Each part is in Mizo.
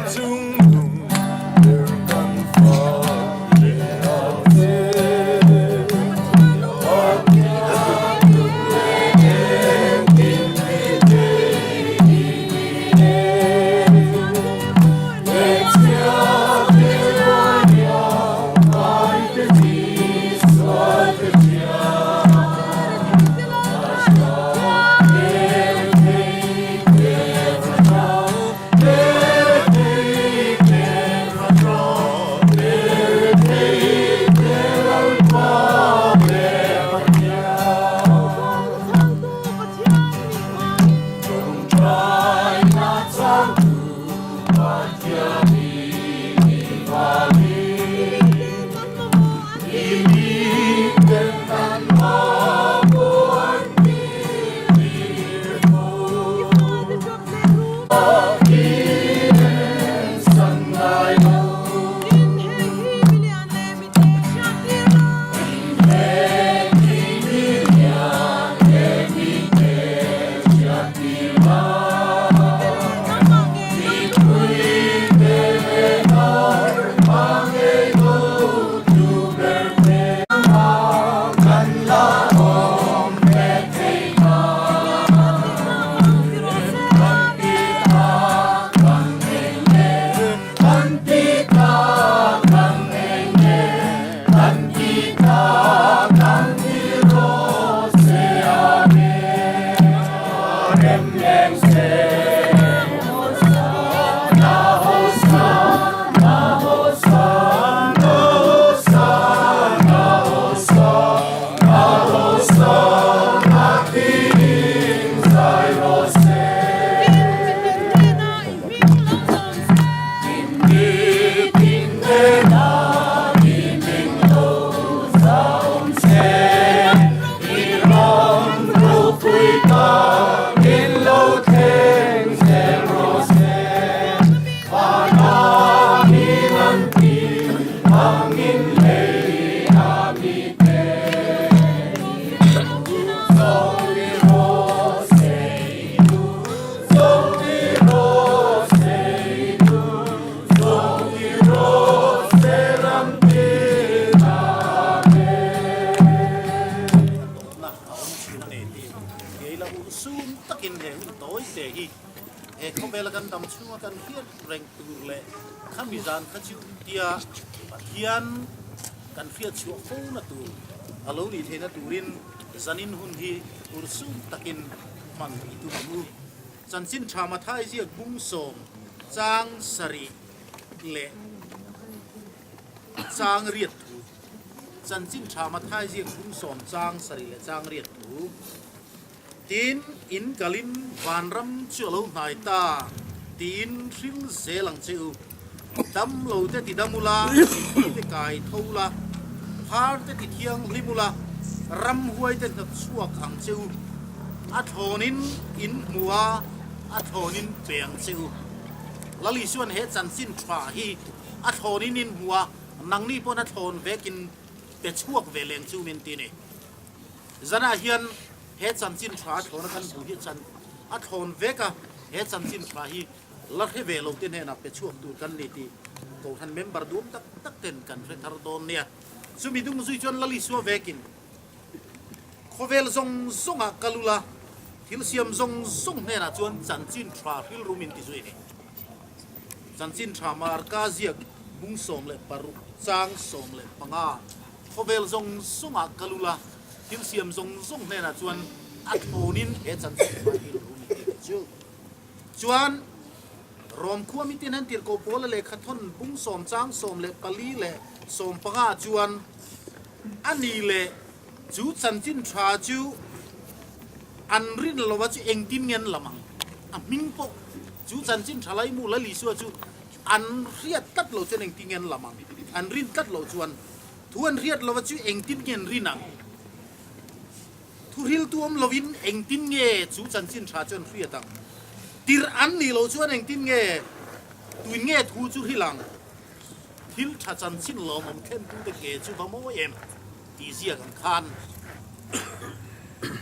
Chungnung ber kan fak leh ang che. Pathian nung leh engkim ti thei i ni e. Hmeichhia te hnuaiah ngaite mi sualte thiam. Tawpna a awm thin a ni tih ngei la u sum takin he hun tawi te hi he khawvela kan dam chhunga kan hriat reng tur leh khami zan kha chu tia Pathian kan hriat chhuah fo na tur a lo nih theihna turin zanin hun hi ursum takin hman i tum ang u. Chanchin tha Mathai ziak bungsawm chang sarih leh chang riat thu. Chanchin tha Mathai ziak bungsawm chang sarih leh chang riat thu. Tin, in kalin vanram chu a lo hnai ta tiin hril zel ang che u. Dam lo te ti dam ula, mitthi te kai tho ula, phar te ti thianghlim ula, ramhuai te hnawt chhuak ang che u. A thlawnin in hmu a, a thlawnin pe ang che u. Lal Isuan he chanchin tha hi a thlawnin in hmu a, nangni pawn a thlawn vekin pe chhuak ve leng chu min ti ni. Zanah hian he chanchin tha a thlawn a kan hmuh hi chan a thlawn vek a, he chanchin tha hi la hre ve lo te hnenah pe chhuak tur kan ni tih Kohhran member duam tak tak ten kan hre thar dawn nia. Chumi dung zui chuan Lal Isua vekin khawvel zawng zawngah kal ula, thil siam zawng zawng hnenah chuan chanchin tha rilru min ti zui a ni. Chanchin tha Marka ziak bung 16 chang 15. Khawvel zawng zawngah kal ula, thil siam zawng zawng hnenah chuan a thlawnin he chanchin hmai hi lo ni tih chu. Chuan, Rom khua mitin han tirhkoh Paula lehkha thawn bung sawm chang 14 leh 15 ah chuan a ni leh chu chanchin tha chu an rin lova chu engtin nge an lam ang? A hming pawh chu chanchin tha laimu Lal Isua chu An hriat tlat lo chuan engtin nge an lam ang? An rin tlat loh chuan thu an hriat lova chu engtin nge an rin ang? Thu hriltu awm lovin engtin nge chu chanchin tha chu an hriat ang? Tirh an nih loh chuan engtin nge tuin nge thu chu hrilh ang? Thil tha chanchin lawmawm thlentute ke chu va mawi em? Tih ziak ang khan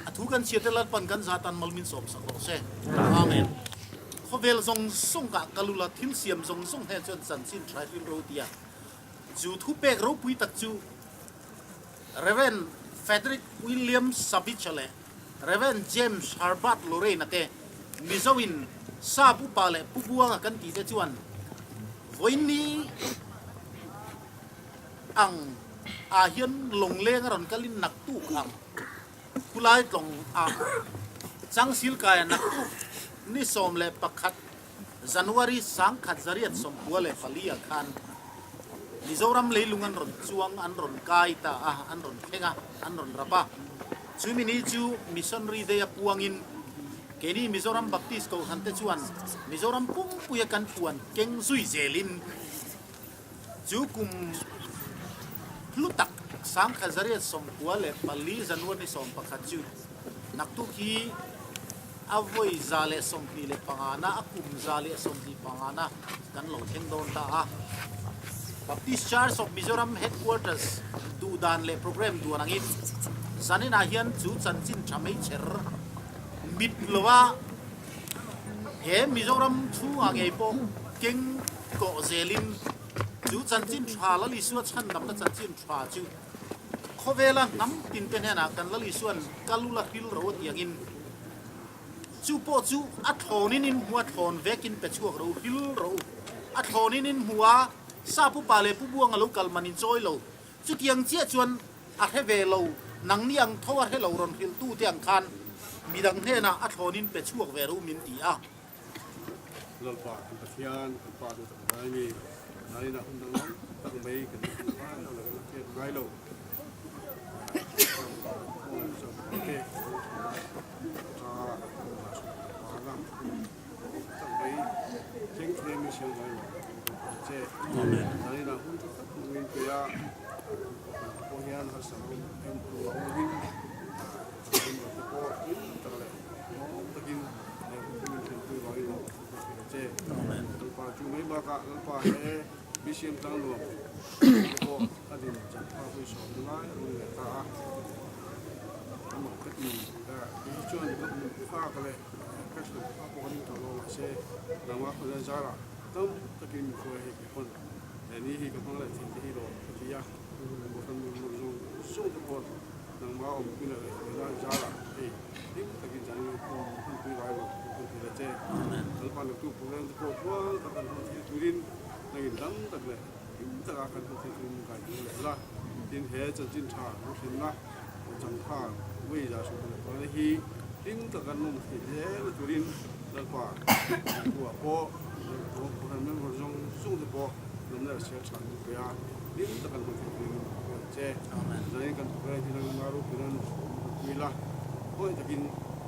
a thu kan chhiate Lalpan kan zatan malmin sawmsak rawh se. Amen. Khawvel zawng zawng ah kal ula thil siam zawng zawng hnen chuan chanchin tha hril ro tia chu thupek ropui tak chu Rev. Frederick William Savage-a leh Rev. James Herbert Lorraine-a te Mizo-in Sap upa leh Pu Buanga kan tih te chuan vawiinni ang ah hian lawngleng a rawn kalin naktuk ang khulai tlawng ah Changsilkaia naktuk ni 11 January 1994 ah khan Mizoram leilung an rawn chuang, an rawn kai ta a, an rawn thleng a, an rawn rap a. Chumi ni chu Missionary Day a puangin keini Mizoram Baptist Kohhran te chuan Mizoram pumpuia kan puan keng zui zelin chu kum hlu tak 1994 January ni 11 chu naktuk hi A vawi 125 na, a kum 125 na kan lo thleng dawn ta a. Baptist Church of Mizoram Headquarters duhdan leh programme duan angin zaninah hian chu chanchin tha meichher mit lova he Mizoram chhungah ngei pawh keng kawh zelin chu chanchin tha Lal Isua chhandamna chanchin tha chu Khawvela hnam tinte hnenah kan Lal Isua'n kal ula hril ro a ti angin, chu pawh chu a thlawnin in hmu a, thlawn vekin pe chhuak ro, hril ro. A thlawnin in hmu a, Sap upa leh Pu Buanga lo kal man in chawi lo. Chutiang chiah chuan a hre ve lo, nangni ang tho a hre lo rawn hrilhtute ang khan midang hnenah a thlawnin pe chhuak ve ro min ti a. Lalpa kan Pathian kan Pa duh tak ngai mi nain a hun danglam tak mai kan hmu ngai lo leh kan hriat ngai lo tak mai thleng thleng mi siam ngai lo che nain a hun tak min pe a pawh hian harsa lo em awm Nangmah awmpui leh hruaina zarah hei hlim takin zanin hunpui ngai lo hun thei la che. Lalpa nagtu program te pawh tluang tak kan hman thei turin nangin dam tak leh hlim taka kan hman thei turin min kai tur leh la. Tin he chanchin tha kan thlenna changtha vawi za sawm leh panga hi hlim tak kan lawm thei zel turin Lalpa nagtu-ah pawh program member zawng zawng te pawh lamna leh sial tha min pe a, hlim tak kan hman thei turin min kai la che. Zanin kan program hi nangmah ropuinan pui la, hawi takin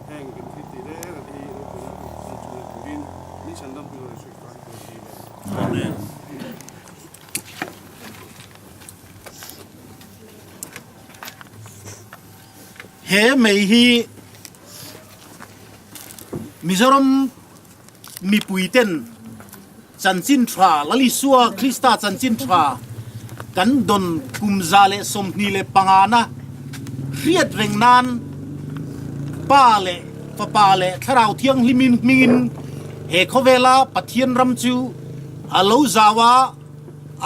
heng kan thil tih reng reng te hi ropuinan kan chhun leh turin min chhandam pui lo Yesu Krista hi ka dil e. Amen. He mei hi Mizoram mipui ten chanchin tha Lal Isua Krista chanchin tha kan dawn kum 125 na hriat reng nan Pa leh Fapa leh Thlarau Thianghlimin hmingin he khawvela Pathian ram chu a lo zau a,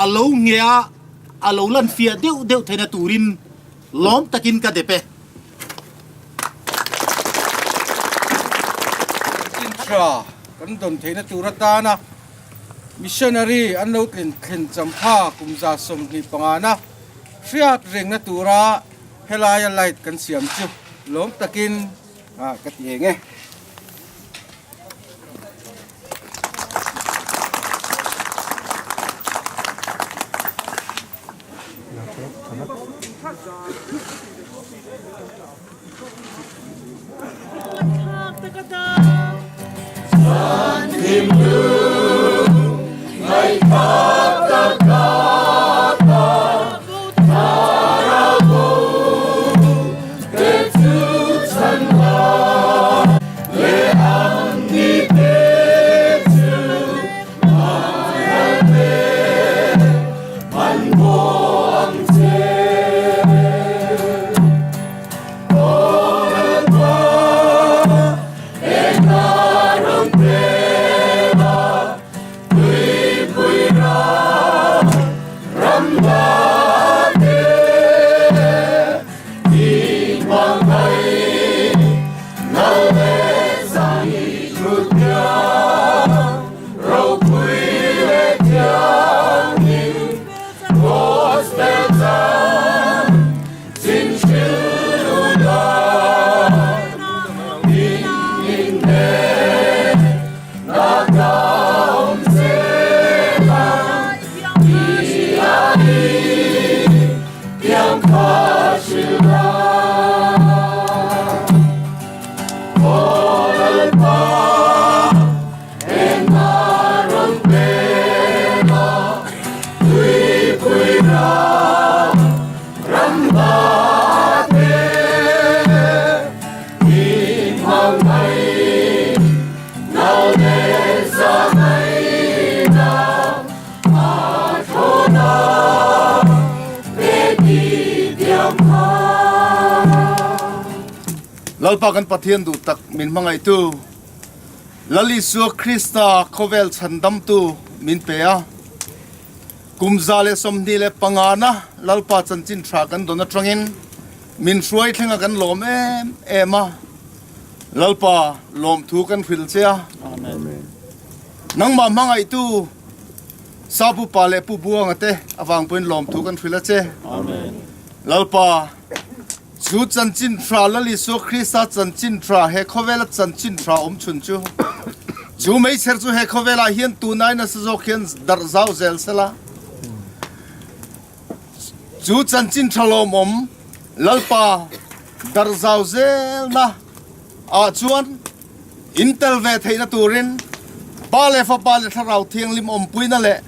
a lo nge a, a lo lan fiah deuh deuh theihna turin lawm takin ka dep e. Chanchin tha kan dawn theihna tur atana missionary an lo tlin thlen champha kum 125 na hriat rengna tura helaia light kan siam chu lawm takin ka ti eng e. Lalpa kan Pathian duh tak min hmangaihtu, Lal Isua Krista khawvel chhandamtu min pe a. Kum 125na Lalpa chanchin tha kan dawn atangin min hruai thlenga kan lawm em em a. Lalpa lawmthu kan hrilh che a. Nangmah hmangaihtu Sapu Pa leh Pu Buanga te avang pawhin lawmthu kan hrilh a che. Lalpa Chu chanchin tha Lal Isua Krista chanchin tha he khawvela chanchin tha awm chhun chu chu meichher chu he khawvelah hian tunai nasa zawk hian darh zau zel sela. Chu chanchin tha lawmawm Lalpa darh zau zelna ah chuan in tel ve theihna turin Pa leh Fapa leh Thlarau Thianghlim awmpuina leh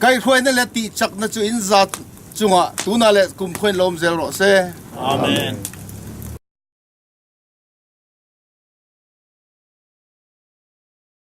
kaihhruaina leh tihchakna chu in zat chungah tunah leh kum khuain lo awm zel rawh se. Amen.